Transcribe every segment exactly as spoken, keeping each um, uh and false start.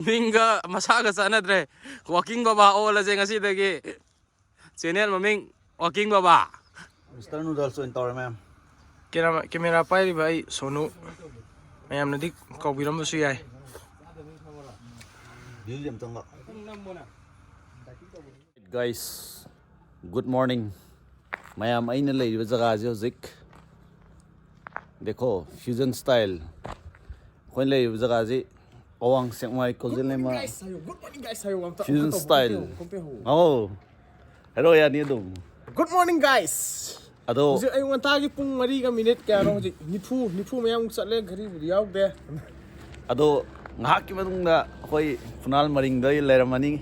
ꯃꯤꯡꯒ ꯃꯁꯥꯒ ꯆꯥꯟꯅꯗ꯭ꯔꯦ꯫ ꯋꯥꯀꯤꯡ ꯕꯕꯥ ꯑꯣꯜꯂꯁꯦ ꯉꯁꯤꯗꯒꯤ꯫ ꯆꯦꯅꯦꯜ ꯃꯃꯤꯡ ꯋꯥꯀꯤꯡ ꯕꯕꯥ꯫ Mister Noodles ꯑꯣꯏꯅ ꯇꯧꯔꯦ, ꯃꯌꯥꯝ꯫ ꯀꯦꯔꯥ-, ꯀꯦꯃꯦꯔꯥ ꯄꯥꯏꯔꯤꯕ ꯑꯩ ꯁꯣꯅꯨ꯫ ꯃꯌꯥꯝꯅꯗꯤ ꯀꯧꯕꯤꯔꯝꯕꯁꯨ ꯌꯥꯏ꯫ Views ꯑꯝꯇꯪꯒ꯫ Guys, good morning. ꯃꯌꯥꯝ, ꯑꯩꯅ ꯂꯩꯔꯤꯕ ꯖꯒꯥꯁꯦ ꯍꯧꯖꯤꯛ, ꯗꯦꯈꯣ, fusion style꯫ ꯑꯩꯈꯣꯏꯅ ꯂꯩꯔꯤꯕ ꯖꯒꯥꯁꯤ ꯑꯋꯥꯡ ꯁꯦꯛꯃꯥꯏ ꯀꯣꯖꯦꯂꯩꯃ꯫ Good morning, guys, ꯍꯥꯏꯌꯣ꯫ ꯑꯝꯇ, fusion ꯑꯝꯇ ꯇꯧ, style꯫ ꯑꯝꯇ ꯇꯧ, ꯑꯝꯇ ꯇꯧ꯫ ꯑꯧ꯫ ꯍꯥꯏꯔꯛꯑꯣ, ꯌꯥꯅꯤ ꯑꯗꯨꯝ꯫ Good morning, guys꯫ ꯑꯗꯣ ꯍꯧꯖꯤꯛ ꯑꯌꯨꯛ ꯉꯟꯇꯥꯒꯤ ꯄꯨꯡ ꯃꯔꯤꯒ ꯃꯤꯅꯤꯠ ꯀꯌꯥꯅꯣ ꯍꯧꯖꯤꯛ? ꯅꯤꯐꯨ, ꯅꯤꯐꯨ ꯃꯌꯥꯃꯨꯛ ꯆꯠꯂꯦ, ꯘꯔꯤꯕꯨꯗꯤ ꯌꯥꯎꯗꯦ꯫ ꯑꯗꯣ ꯉꯥꯏꯍꯥꯛꯀꯤ ꯃꯇꯨꯡꯗ ꯑꯩꯈꯣꯏ ꯐꯨꯅꯥꯜ ꯃꯔꯤꯡꯗ ꯂꯩꯔꯝꯃꯅꯤ꯫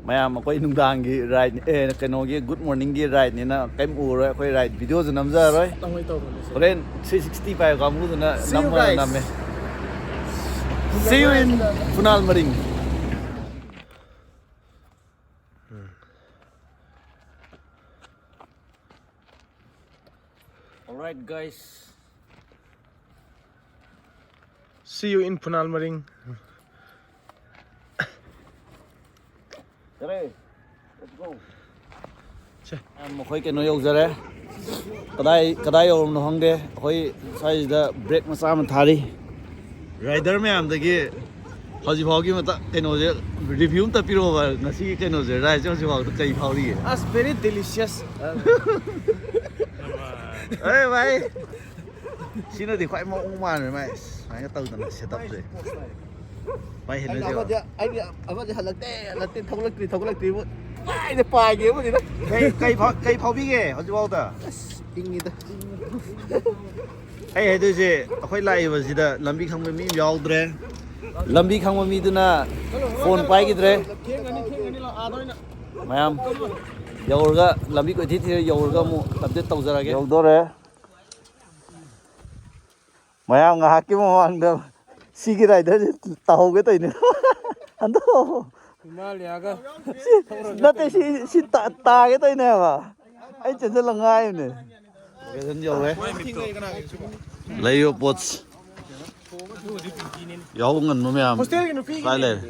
ꯃꯌꯥꯝ, ꯑꯩꯈꯣꯏ ꯅꯨꯡꯗꯥꯡꯒꯤ ride, ꯑꯦ, ꯀꯩꯅꯣꯒꯤ, good morningꯒꯤ rideꯅꯤꯅ ꯀꯩꯝ ꯎꯔꯣꯏ꯫ ꯑꯩꯈꯣꯏ ride videoꯁꯨ ꯅꯝꯖꯔꯣꯏ꯫ ꯅꯪ ꯍꯣꯏ ꯇꯧꯔꯣ, ꯂꯣꯏꯁꯤꯜꯂꯣ꯫ ꯍꯣꯔꯦꯟ three sixty five ꯀꯥꯡꯕꯨꯗꯨꯅ See you, ꯅꯝꯃꯒ guys꯫ ꯅꯝꯃꯦ꯫ See you in Phunal ꯃꯔꯤꯡ꯫ Alright, guys. See you in ꯐꯨꯅꯥꯜ ꯃꯔꯤꯡ꯫ ꯌꯥꯔꯦ꯫ Let's go. ꯁꯦ꯫ ꯃꯌꯥꯝ, ꯑꯩꯈꯣꯏ ꯀꯩꯅꯣ ꯌꯧꯖꯔꯦ꯫ ꯀꯗꯥꯏ, ꯀꯗꯥꯏ ꯌꯧꯔꯕꯅꯣ ꯈꯪꯗꯦ꯫ ꯑꯩꯈꯣꯏ ꯁ꯭ꯋꯥꯏꯁꯤꯗ break ꯃꯆꯥ ꯑꯃ ꯊꯥꯔꯤ꯫ Rider ꯃꯌꯥꯝꯗꯒꯤ ꯍꯧꯖꯤꯛ ꯐꯥꯎꯒꯤ ꯃꯇꯥꯡ ꯀꯩꯅꯣꯁꯦ review ꯑꯝꯇ ꯄꯤꯔꯛꯑꯣꯕ꯫ ꯉꯁꯤꯒꯤ ꯀꯩꯅꯣꯁꯦ, rideꯁꯦ ꯍꯧꯖꯤꯛ ꯐꯥꯎꯗ ꯀꯩ ꯐꯥꯎꯔꯤꯒꯦ? ꯑꯁ, very delicious꯫ ꯑꯦ ꯚꯥꯏ, ꯁꯤꯅꯗꯤ ꯈ꯭ꯋꯥꯏ ꯃꯑꯣꯡ ꯃꯥꯟꯕꯅꯦ ꯃꯥꯏ꯫ ꯁꯨꯃꯥꯏꯅ ꯇꯧꯗꯅ setup ꯁꯦ꯫ ꯃꯥꯏ ꯑꯩꯅ ꯍꯦꯟꯅꯁꯦ꯫ ꯑꯃꯗꯤ, ꯑꯩꯗꯤ ꯑꯃꯗꯤ ꯍꯜꯂꯛꯇꯦ, ꯍꯜꯂꯛꯇꯦ, ꯊꯣꯛꯂꯛꯇ꯭ꯔꯤ, ꯊꯣꯛꯂꯛꯇ꯭ꯔꯤꯕꯨ ꯄꯥꯏꯗ ꯄꯥꯏꯒꯦꯕꯨꯗꯤꯅ꯫ ꯀꯩ, ꯀꯩ ꯐꯥꯎ-, ꯀꯩ ꯐꯥꯎꯕꯤꯒꯦ ꯍꯧꯖꯤꯛꯐꯥꯎꯗ? ꯑꯁ, ꯏꯪꯉꯤꯗ꯫ ꯑꯩ ꯍꯥꯏꯗꯣꯏꯁꯦ, ꯑꯩꯈꯣꯏ ꯂꯥꯛꯏꯕꯁꯤꯗ ꯂꯝꯕꯤ ꯈꯪꯕ ꯃꯤ ꯑꯃ ꯌꯥꯎꯗ꯭ꯔꯦ꯫ ꯂꯝꯕꯤ ꯈꯪꯕ ꯃꯤꯗꯨꯅ phone ꯄꯥꯏꯈꯤꯗ꯭ꯔꯦ꯫ ꯊꯦꯡꯉꯅꯤ, ꯊꯦꯡꯉꯅꯤ, ꯂꯥꯛꯑꯣ, ꯑꯥꯗ ꯑꯣꯏꯅ꯫ ꯃꯌꯥꯝ, ꯌꯧꯔꯒ, ꯂꯝꯕꯤ ꯀꯣꯏꯊꯤ ꯊꯤꯔ ꯌꯧꯔꯒ ꯑꯃꯨꯛ update ꯇꯧꯖꯔꯒꯦ꯫ ꯌꯧꯗꯣꯔꯦ꯫ ꯃꯌꯥꯝ, ꯉꯥꯏꯍꯥꯛꯀꯤ ꯃꯃꯥꯡꯗ ꯁꯤꯒꯤ riderꯁꯦ ꯇꯥꯍꯧꯒꯦ ꯇꯧꯔꯤꯅꯦ꯫ ꯍꯟꯗꯣ꯫ ꯍꯤꯃꯥꯂꯌꯥꯒ ꯁꯤ, ꯅꯠꯇꯦ, ꯁꯤ, ꯁꯤ ꯇꯥ-, ꯇꯥꯒꯦ ꯇꯧꯔꯤꯅꯦ ꯍꯥꯏꯕ꯫ ꯑꯩ ꯆꯦꯟꯁꯤꯜꯂ ꯉꯥꯏꯕꯅꯦ꯫ Location ꯌꯧꯔꯦ꯫ ꯂꯩꯔꯤꯕ ꯄꯣꯠꯁ-, ꯌꯥꯍꯧ ꯉꯟꯕ ꯃꯌꯥꯝ ꯀꯥꯏ ꯂꯩꯔꯦ?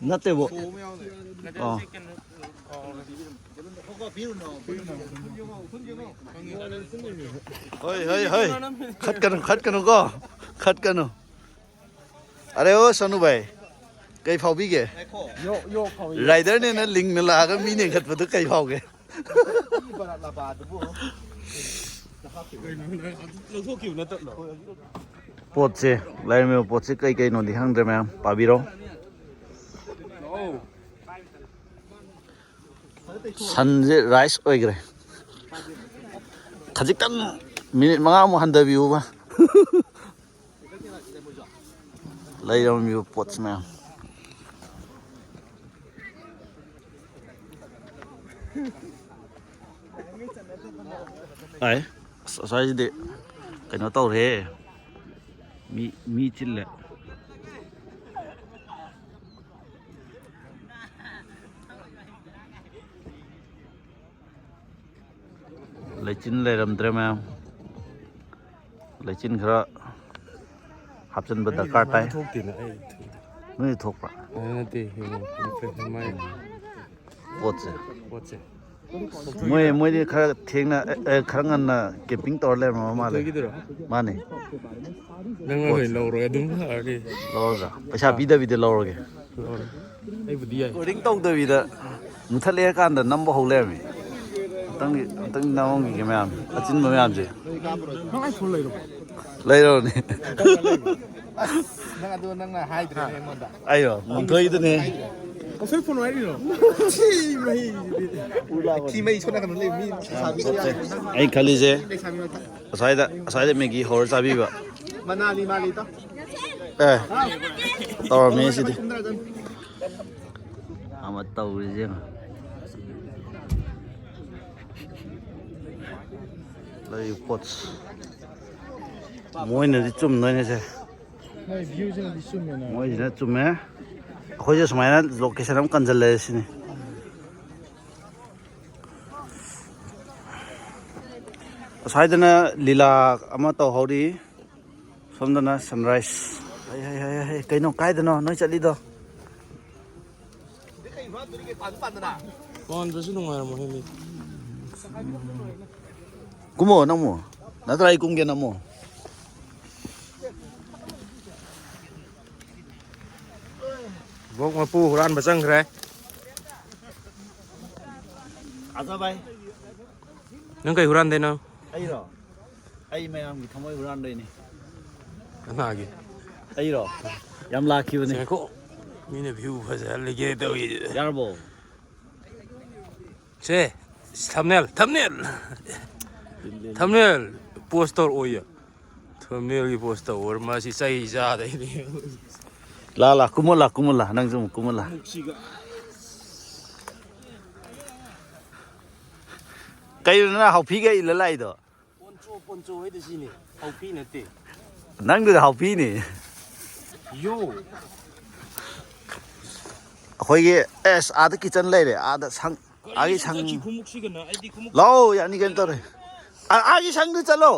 ꯅꯠꯇꯦꯕꯣ꯫ ꯑꯣ꯫ ꯍꯣꯏ, ꯍꯣꯏ, ꯍꯣꯏ꯫ ꯈꯠꯀꯅꯨ, ꯈꯠꯀꯅꯨ ꯀꯣ꯫ ꯈꯠꯀꯅꯨ꯫ ꯑꯔꯦ ꯑꯣ ꯁꯣꯅꯨ ꯚꯥꯏ, ꯀꯩ ꯐꯥꯎꯕꯤꯒꯦ? York, York ꯐꯥꯎꯕꯤ꯫ ꯔꯥꯏꯗꯔꯅꯦꯅ ꯂꯤꯡꯅ ꯂꯥꯛꯑꯒ ꯃꯤ ꯅꯦꯡꯈꯠꯄꯗꯨ ꯀꯩ ꯐꯥꯎꯒꯦ? ꯂꯧꯊꯣꯛꯈꯤꯕ ꯅꯠꯇꯕ꯭ꯔꯣ? ꯄꯣꯠꯁꯦ, ꯂꯩꯔꯝꯃꯤꯕ ꯄꯣꯠꯁꯦ ꯀꯩ ꯀꯩꯅꯣꯗꯤ ꯈꯪꯗ꯭ꯔꯦ ꯃꯌꯥꯝ, ꯄꯥꯕꯤꯔꯣ꯫ ꯁꯟꯁꯦ ꯔꯥꯏꯁ ꯑꯣꯏꯈ꯭ꯔꯦ꯫ ꯈꯖꯤꯛꯇꯪ ꯃꯤꯅꯤꯠ ꯃꯉꯥꯃꯨꯛ ꯍꯟꯊꯕꯤꯌꯨꯕ꯫ ꯂꯩꯔꯝꯃꯤꯕ ꯄꯣꯠꯁꯤ ꯃꯌꯥꯝ꯫ ꯑꯥꯏ, ꯑꯁ, ꯑꯁ꯭ꯋꯥꯏꯁꯤꯗꯤ ꯀꯩꯅꯣ ꯇꯧꯔꯦ꯫ ꯃꯤ, ꯃꯤ ꯆꯤꯜꯂꯦ꯫ ꯂꯩꯆꯤꯟ ꯂꯩꯔꯝꯗ꯭ꯔꯦ ꯃꯌꯥꯝ꯫ ꯂꯩꯆꯤꯟ ꯈꯔ ꯍꯥꯞꯆꯤꯟꯕ ꯗꯔꯀꯥꯔ ꯇꯥꯏ꯫ ꯊꯣꯛꯇꯦꯅ ꯑꯩ꯫ ꯅꯣꯏ ꯊꯣꯛꯄ꯭ꯔꯥ? ꯑ, ꯅꯠꯇꯦ, ꯌꯦꯡꯉꯣ, ꯃꯥꯏ ꯄꯣꯠꯁꯦ꯫ ꯄꯣꯠꯁꯦ꯫ ꯃꯣꯏ, ꯃꯣꯏꯗꯤ ꯈꯔ ꯊꯦꯡꯅ, ꯑꯦ, ꯑꯦ, ꯈꯔ ꯉꯟꯅ ꯀꯦꯝꯄꯤꯡ ꯇꯧꯔ ꯂꯩꯔꯝꯃꯕ ꯃꯥꯜꯂꯦ꯫ ꯄꯣꯠꯇꯨꯒꯤꯗꯨꯔꯣ? ꯃꯥꯅꯦ꯫ ꯅꯪ ꯄꯣꯠꯁꯦ ꯑꯣꯏꯅ ꯂꯧꯔꯣ, ꯑꯗꯨꯝ ꯐꯔꯦ꯫ ꯂꯧꯔꯒ ꯄꯩꯁꯥ ꯑꯥ꯫ ꯄꯤꯗꯕꯤꯗ ꯂꯧꯔꯒꯦ꯫ ꯂꯧꯔꯣ꯫ ꯑꯩꯕꯨꯗꯤ ꯌꯥꯏ꯫ ꯔꯦꯀꯣꯔꯗꯤꯡ ꯇꯧꯗꯕꯤꯗ ꯃꯨꯊꯠꯂꯛꯑꯦ ꯀꯥꯟꯗ ꯅꯝꯕ ꯍꯧ ꯂꯩꯔꯝꯃꯤ꯫ ꯑꯝꯇꯪꯗꯤ, ꯑꯝꯇꯪꯗꯤ ꯅꯝꯍꯧꯈꯤꯒꯦ ꯃꯌꯥꯝ꯫ ꯑꯆꯤꯟꯕ ꯃꯌꯥꯝꯁꯦ꯫ ꯅꯪ ꯑꯥꯏꯐꯣꯟ ꯂꯩꯔꯕꯣ? ꯂꯩꯔꯕꯅꯤ꯫ ꯑꯁ, ꯅꯪ ꯑꯗꯨ ꯅꯪꯅ ꯍꯥꯏꯗ꯭ꯔꯦꯅꯦ ꯑꯩꯉꯣꯟꯗ꯫ ꯑꯩꯔꯣ? ꯃꯨꯟꯊꯣꯛꯏꯗꯨꯅꯦ꯫ ꯀꯛꯁꯣꯏ ꯐꯣꯟ ꯍꯥꯏꯔꯤꯔꯣ? ꯁꯤ ꯃꯍꯤꯁꯤꯗꯤ꯫ ꯊꯤ ꯃꯍꯤ ꯁꯣꯝ ꯅꯥꯀꯟꯗ ꯂꯩ ꯃꯤ ꯂꯩꯁꯥꯕꯤ ꯌꯥꯝ ꯄꯣꯠꯁꯦ꯫ ꯑꯩ ꯈꯜꯂꯤꯁꯦ ꯂꯩꯁꯥꯕꯤ ꯃꯔꯛꯇ꯫ ꯑꯁ꯭ꯋꯥꯏꯗ, ꯑꯁ꯭ꯋꯥꯏꯗ ꯃꯦꯒꯤ ꯍꯧꯔ ꯆꯥꯕꯤꯕ꯫ ꯃꯅꯥꯂꯤ ꯃꯥꯜꯂꯤ ꯏꯇꯥꯎ꯫ ꯑꯦ, ꯇꯧꯔꯝꯃꯦ ꯁꯤꯗꯤ꯫ ꯀꯨꯝꯗꯔꯖꯅꯨ꯫ ꯑꯃ ꯇꯧꯔꯤꯁꯦ ꯌꯦꯡꯉꯣ꯫ ꯂꯩꯔꯤꯕ ꯄꯣꯠꯁꯦ꯫ ꯃꯣꯏꯅꯗꯤ ꯆꯨꯝꯗꯣꯏꯅꯦ ꯁꯦ꯫ ꯃꯣꯏ ꯚ꯭ꯌꯨꯁꯤꯅꯗꯤ ꯆꯨꯝꯃꯦꯅ꯫ ꯃꯣꯏꯁꯤꯅ ꯆꯨꯝꯃꯦ꯫ ꯑꯩꯈꯣꯏꯁꯦ ꯁꯨꯃꯥꯏꯅ ꯂꯣꯀꯦꯁꯟ ꯑꯃ ꯀꯟꯁꯤꯜꯂꯦ ꯁꯤꯅꯤ꯫ ꯁ꯭ꯋꯥꯏꯗꯅ ꯂꯤꯂꯥ ꯑꯃ ꯇꯧꯍꯧꯔꯤ, ꯁꯣꯝꯗꯅ ꯁꯟꯔꯥꯏꯁ꯫ ꯍꯩ, ꯍꯩ, ꯍꯩ, ꯍꯩ, ꯀꯩꯅꯣ, ꯀꯥꯏꯗꯅꯣ ꯅꯣꯏ ꯆꯠꯂꯤꯗꯣ? ꯄꯥꯟꯗ꯭ꯔꯁꯨ ꯅꯨꯡꯉꯥꯏꯔꯝꯃꯣꯏ ꯃꯤ꯫ ꯀꯨꯝꯃꯣ ꯅꯪꯃꯣ, ꯅꯠꯇ꯭ꯔ ꯑꯩ ꯀꯨꯝꯒꯦ ꯅꯪꯃꯣ꯫ ꯕꯣꯛ ꯃꯄꯨ ꯍꯨꯔꯥꯟꯕ ꯆꯪꯈ꯭ꯔꯦ꯫ ꯑꯖꯥ ꯚꯥꯏ꯫ ꯅꯪ ꯀꯩ ꯍꯨꯔꯥꯟꯗꯣꯏꯅꯣ? ꯑꯩꯔꯣ? ꯑꯩ ꯃꯌꯥꯝꯒꯤ ꯊꯃꯣꯏ ꯍꯨꯔꯥꯟꯗꯣꯏꯅꯤ꯫ ꯀꯅꯥꯒꯤ? ꯑꯩꯔꯣ? ꯌꯥꯝ ꯂꯥꯛꯈꯤꯕꯅꯦ꯫ ꯉꯥꯏꯈꯣ꯫ ꯃꯤꯅ view ꯐꯖꯍꯜꯂꯤꯒꯦ ꯇꯧꯔꯤꯁꯦ꯫ ꯌꯥꯔꯕꯣ? ꯁꯦ, thumbnail, thumbnail꯫ Thumbnail post ꯇꯧꯔꯛꯑꯣꯌꯦ꯫ Thumbnailꯒꯤ post ꯇꯧꯔ ꯃꯥꯁꯤ ꯆꯩ ꯆꯥꯗꯣꯏꯅꯦ꯫ ꯂꯥ, ꯂꯥ, ꯀꯨꯝꯃ ꯂꯥ, ꯀꯨꯝꯃ ꯂꯥ, ꯅꯪꯁꯨ ꯑꯃꯨꯛ ꯀꯨꯝꯃ ꯂꯥ꯫ ꯀꯩꯅꯣ ꯅꯪ ꯍꯥꯎꯐꯤꯒ ꯏꯜꯂ ꯂꯥꯛꯏꯗꯣ? ꯄꯣꯟꯆꯣ, ꯄꯣꯟꯆꯣ ꯍꯥꯏꯗꯣ ꯁꯤꯅꯦ, ꯍꯥꯎꯐꯤ ꯅꯠꯇꯦ꯫ ꯅꯪꯗꯨꯗ ꯍꯥꯎꯐꯤꯅꯦ꯫ ꯌꯣ꯫ ꯑꯩꯈꯣꯏꯒꯤ, ꯑꯦꯁ, ꯑꯥꯗ kitchen ꯂꯩꯔꯦ, ꯑꯥꯗ ꯁꯪ, ꯑꯥꯒꯤ ꯁꯪ꯫ ꯆꯠꯈꯤ ꯈꯣꯡꯎꯞꯁꯤꯒꯅ, ꯑꯩꯗꯤ ꯈꯣꯡꯎꯞ ꯂꯥꯛꯑꯣ, ꯌꯥꯅꯤ, ꯀꯩꯅꯣ ꯇꯧꯔꯦ꯫ ꯑꯥ, ꯑꯥꯒꯤ ꯁꯪꯗꯨ ꯆꯠꯂꯣ꯫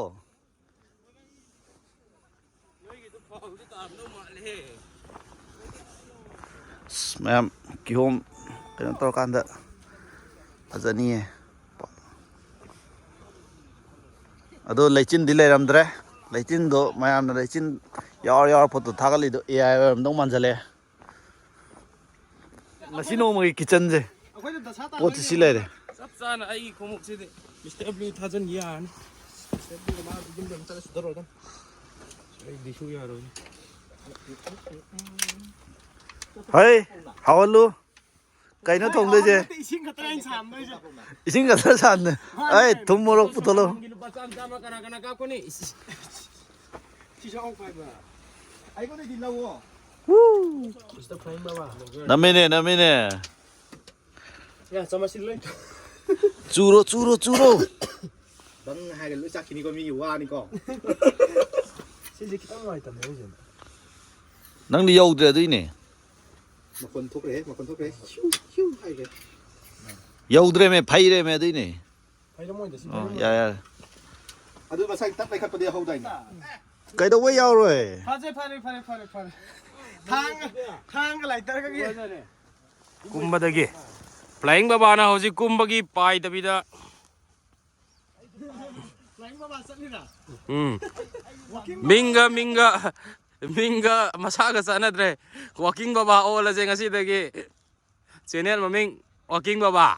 ꯅꯣꯏꯒꯤꯗꯣ ꯐꯥꯎꯗꯤ ꯇꯥꯔꯝꯗꯧ ꯃꯥꯜꯂꯦꯍꯦ꯫ ꯑꯁ, ꯃꯌꯥꯝ ꯀꯤꯍꯣꯝ ꯀꯩꯅꯣ ꯇꯧꯔꯀꯥꯟꯗ ꯐꯖꯅꯤꯌꯦ꯫ ꯑꯗꯣ ꯂꯩꯆꯤꯟꯗꯤ ꯂꯩꯔꯝꯗ꯭ꯔꯦ꯫ ꯂꯩꯆꯤꯟꯗꯣ ꯃꯌꯥꯝꯅ ꯂꯩꯆꯤꯟ ꯌꯥꯎꯔ ꯌꯥꯎꯔ photo ꯊꯥꯒꯠꯂꯤꯗꯣ AI ꯑꯣꯏꯔꯝꯗꯧ ꯃꯥꯟꯖꯜꯂꯛꯑꯦ꯫ ꯉꯁꯤ ꯅꯣꯡꯃꯒꯤ kitchenꯁꯦ꯫ ꯑꯩꯈꯣꯏꯅ ꯗꯁꯥ ꯇꯥꯕ ꯄꯣꯠꯁꯤ ꯁꯤ ꯂꯩꯔꯦ꯫ ꯆꯞ ꯆꯥꯅ ꯑꯩꯒꯤ ꯈꯣꯡꯎꯞꯁꯤꯗꯤ Mister W ꯊꯥꯖꯤꯟ ꯌꯥꯔꯅꯤ꯫ Mister W ꯃꯥ ꯌꯨꯝꯗ ꯑꯃ ꯆꯠꯂ ꯁꯨꯗꯔꯣ ꯑꯗꯨꯝ꯫ ꯑꯩꯗꯤ ꯁꯨ ꯌꯥꯔꯣꯏꯅꯦ꯫ ꯍꯩ, ꯍꯥꯎꯍꯜꯂꯨ꯫ ꯀꯩꯅꯣ ꯊꯣꯡꯗꯣꯏꯁꯦ? ꯅꯠꯇꯦ, ꯏꯁꯤꯡ ꯈꯛꯇꯅꯦ ꯑꯩꯅ ꯁꯥꯍꯟꯗꯣꯏꯁꯦ꯫ ꯏꯁꯤꯡ ꯈꯛꯇ ꯁꯥꯍꯟꯗꯣꯏ꯫ ꯃꯥꯅꯦ ꯑꯩ ꯀꯩꯅꯣ꯫ ꯊꯨꯝ ꯃꯣꯔꯣꯛ ꯄꯨꯊꯣꯛꯂꯛꯑꯣ꯫ ꯂꯨꯄꯥ ꯆꯥꯝ ꯆꯥꯝꯃ ꯀꯅꯥ ꯀꯅꯥ ꯀꯥꯞꯀꯅꯤ? ꯏꯁ, ꯏꯁ꯫ ꯁꯤꯁꯨ ꯑꯃꯨꯛ ꯄꯥꯏꯕ꯫ ꯑꯩꯉꯣꯟꯗꯗꯤ ꯂꯧꯑꯣ꯫ ꯅꯝꯃꯤꯅꯦ, ꯅꯝꯃꯤꯅꯦ꯫ ꯌꯥ, ꯆꯥꯃꯁꯁꯤ ꯂꯣꯏ꯫ ꯆꯨꯔꯣ, ꯆꯨꯔꯣ, ꯆꯨꯔꯣ꯫ ꯕꯪ ꯍꯥꯏꯔꯒ ꯂꯣꯏ ꯆꯥꯛꯈꯤꯅꯤꯀꯣ, ꯃꯤꯒꯤ ꯋꯥꯅꯤꯀꯣ꯫ ꯁꯤꯁꯦ ꯈꯤꯇꯪ ꯅꯨꯡꯉꯥꯏꯇꯕꯅꯦ ꯑꯩꯁꯦ꯫ ꯅꯪꯗꯤ ꯌꯧꯗ꯭ꯔꯦ ꯑꯗꯨꯏꯅꯦ꯫ ꯃꯈꯣꯟ ꯊꯣꯛꯈ꯭ꯔꯦ, ꯃꯈꯣꯟ ꯊꯣꯛꯈ꯭ꯔꯦ꯫ ꯍ꯭ꯌꯨ, ꯍ꯭ꯌꯨ ꯍꯥꯏꯈ꯭ꯔꯦ꯫ ꯌꯧꯗ꯭ꯔꯦꯃꯦ, ꯐꯩꯔꯦꯃꯦ ꯑꯗꯨꯏꯅꯦ꯫ ꯐꯩꯔꯝꯃꯣꯏꯗ, ꯁꯤ ꯑꯣ, ꯐꯩꯔꯝꯃꯣꯏꯗ꯫ ꯌꯥꯔꯦ, ꯌꯥꯔꯦ꯫ ꯑꯗꯨ ꯉꯁꯥꯏ ꯇꯞ ꯂꯩꯈꯠꯄꯗꯤ ꯌꯥꯎꯍꯧꯗꯥꯏꯅꯦ? ꯀꯩꯗꯧꯕꯩ ꯌꯥꯎꯔꯣꯏ? ꯐꯖꯩ, ꯐꯔꯦ, ꯐꯔꯦ, ꯐꯔꯦ, ꯐꯔꯦ꯫ ꯊꯥꯡ, ꯊꯥꯡꯒ ꯂꯥꯏꯇꯔꯒꯒꯤ꯫ ꯀꯨꯝꯕꯗꯒꯤ ꯐ꯭ꯂꯥꯏꯌꯤꯡ ꯕꯕꯥꯅ ꯍꯧꯖꯤꯛ ꯀꯨꯝꯕꯒꯤ ꯄꯥꯏꯗꯕꯤꯗ꯫ ꯐ꯭ꯂꯥꯏꯌꯤꯡ ꯕꯕꯥ ꯆꯠꯂꯤꯔꯥ? ꯎꯝ꯫ ꯃꯤꯡꯒ, ꯃꯤꯡꯒ, ꯃꯤꯡꯒ ꯃꯁꯥꯒ ꯆꯥꯟꯅꯗ꯭ꯔꯦ꯫ ꯋꯥꯀꯤꯡ ꯕꯕꯥ ꯑꯣꯜꯂꯁꯦ ꯉꯁꯤꯗꯒꯤ꯫ ꯆꯦꯅꯦꯜ ꯃꯃꯤꯡ ꯋꯥꯀꯤꯡ ꯕꯕꯥ꯫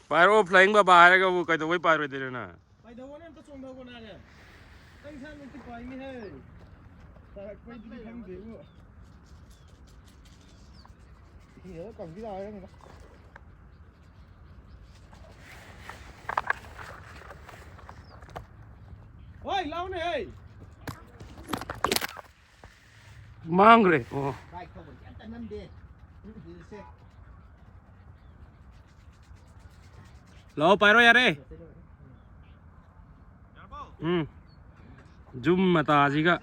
ꯄꯥꯏꯔꯛꯑꯣ, ꯐ꯭ꯂꯥꯏꯌꯤꯡ ꯕꯕꯥ ꯍꯥꯏꯔꯒꯕꯨ ꯀꯩꯗꯧꯕꯩ ꯄꯥꯏꯔꯣꯏꯗꯣꯏꯅꯣ ꯅꯪ? ꯄꯥꯏꯊꯧꯑꯣꯅꯦ, ꯑꯝꯇ ꯆꯣꯡꯊꯧꯑꯣꯅꯦ꯫ ꯅꯪ ꯏꯁꯥ ꯅꯨꯡꯇꯤ ꯄꯥꯏꯅꯤꯍꯦ꯫ ꯇꯥꯔꯛꯄꯩꯗꯨꯗꯤ ꯈꯪꯗꯦꯕꯨ꯫ ꯏꯁꯤꯡꯗ ꯀꯪꯕꯤ ꯇꯥꯔꯦ ꯈꯪꯗꯦ꯫ ꯍꯣꯏ, ꯂꯥꯎꯅꯦ, ꯍꯦ꯫ ꯃꯥꯡꯈ꯭ꯔꯦ꯫ ꯑꯣ꯫ ꯂꯥꯛꯑꯣ, ꯄꯥꯏꯔꯣ ꯌꯥꯔꯦ꯫ ꯎꯝ꯫ ꯖꯨꯝ ꯃꯇꯥꯁꯤꯒ꯫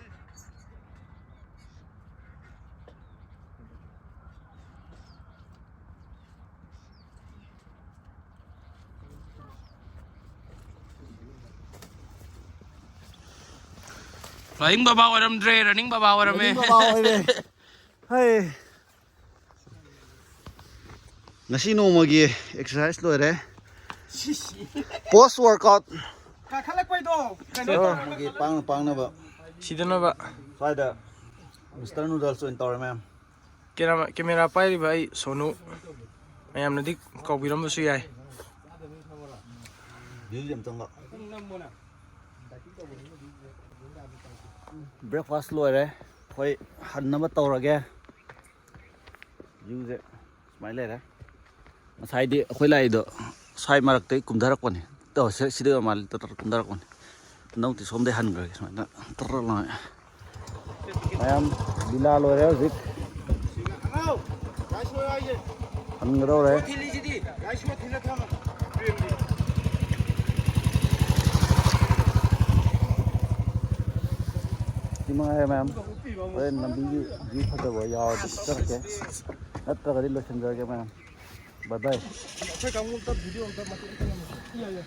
ꯐ꯭ꯂꯥꯏꯌꯤꯡ ꯕꯕꯥ ꯑꯣꯏꯔꯝꯗ꯭ꯔꯦ, ꯔꯟꯅꯤꯡ ꯕꯕꯥ ꯑꯣꯏꯔꯝꯃꯦ꯫ ꯔꯟꯅꯤꯡ ꯕꯕꯥ ꯑꯣꯏꯔꯦ꯫ ꯍꯩ꯫ ꯉꯁꯤ ꯅꯣꯡꯃꯒꯤ ꯑꯦꯛꯁꯔꯁꯥꯏꯁ ꯂꯣꯏꯔꯦ꯫ ꯄꯣꯁ ꯋꯥꯔꯛꯑꯥꯎꯠ꯫ ꯀꯥꯈꯠꯂꯛꯄꯩꯗꯣ ꯀꯩꯅꯣ ꯑꯣ꯫ ꯇꯧꯔꯒ ꯅꯣꯡꯃꯒꯤ ꯄꯥꯡꯅ ꯄꯥꯡꯅꯕ ꯁꯤꯗꯅꯕ꯫ ꯁ꯭ꯋꯥꯏꯗ ꯃꯤꯁꯇꯔ ꯅꯨꯗꯜꯁ ꯑꯣꯏꯅ ꯇꯧꯔꯦ, ꯃꯌꯥꯝ꯫ ꯀꯦꯃꯦꯔꯥ, ꯀꯦꯃꯦꯔꯥ ꯄꯥꯏꯔꯤꯕ ꯑꯩ ꯁꯣꯅꯨ꯫ ꯃꯌꯥꯝꯅꯗꯤ ꯀꯧꯕꯤꯔꯝꯕꯁꯨ ꯌꯥꯏ꯫ ꯚ꯭ꯌꯨꯁꯦ ꯑꯝꯇꯪꯒ꯫ ꯕ꯭ꯔꯦꯛꯐꯥꯁ ꯂꯣꯏꯔꯦ꯫ ꯑꯩꯈꯣꯏ ꯍꯟꯅꯕ ꯇꯧꯔꯒꯦ꯫ ꯚ꯭ꯌꯨꯁꯦ ꯁꯨꯃꯥꯏꯅ ꯂꯩꯔꯦ꯫ ꯉꯁꯥꯏꯗꯤ ꯑꯩꯈꯣꯏ ꯂꯥꯛꯏꯗꯣ ꯁ꯭ꯋꯥꯏ ꯃꯔꯛꯇꯩ ꯀꯨꯝꯊꯔꯛꯄꯅꯤ꯫ ꯇꯧꯔꯁꯦ, ꯁꯤꯗꯩ ꯑꯣꯏꯔ ꯃꯥꯜꯂꯦ, ꯇꯞ ꯇꯞ ꯀꯨꯝꯊꯔꯛꯄꯅꯤ꯫ ꯍꯟꯗꯛꯇꯤ ꯁꯣꯝꯗꯩ ꯍꯟꯈ꯭ꯔꯒꯦ ꯁꯨꯃꯥꯏꯅ꯫ ꯇꯞ ꯇꯞ ꯂꯥꯎꯅ꯫ ꯃꯌꯥꯝ ꯂꯤꯂꯥ ꯂꯣꯏꯔꯦ ꯍꯧꯖꯤꯛ꯫ ꯍꯟꯒꯗꯧꯔꯦ꯫ ꯁꯤ ꯃꯉꯥꯏꯔꯦ ꯃꯌꯥꯝ꯫ ꯍꯣꯔꯦꯟ ꯂꯝꯕꯤꯒꯤ ꯚ꯭ꯌꯨ ꯐꯖꯕ ꯌꯥꯎꯔꯗꯤ ꯆꯠꯆꯔꯛꯀꯦ꯫ ꯅꯠꯇ꯭ꯔꯒꯗꯤ ꯂꯣꯏꯁꯤꯟꯖꯔꯒꯦ ꯃꯌꯥꯝ꯫ ꯕꯥꯏ ꯕꯥꯏ꯫ ꯑꯩꯈꯣꯏ ꯀꯥꯡꯕꯨ ꯑꯝꯇ ꯚꯤꯗꯤꯑꯣ ꯑꯝꯇ ꯃꯇꯦꯛ ꯑꯝꯇ ꯅꯝꯃꯨꯁꯦ꯫ ꯌꯥꯏ, ꯌꯥꯏ꯫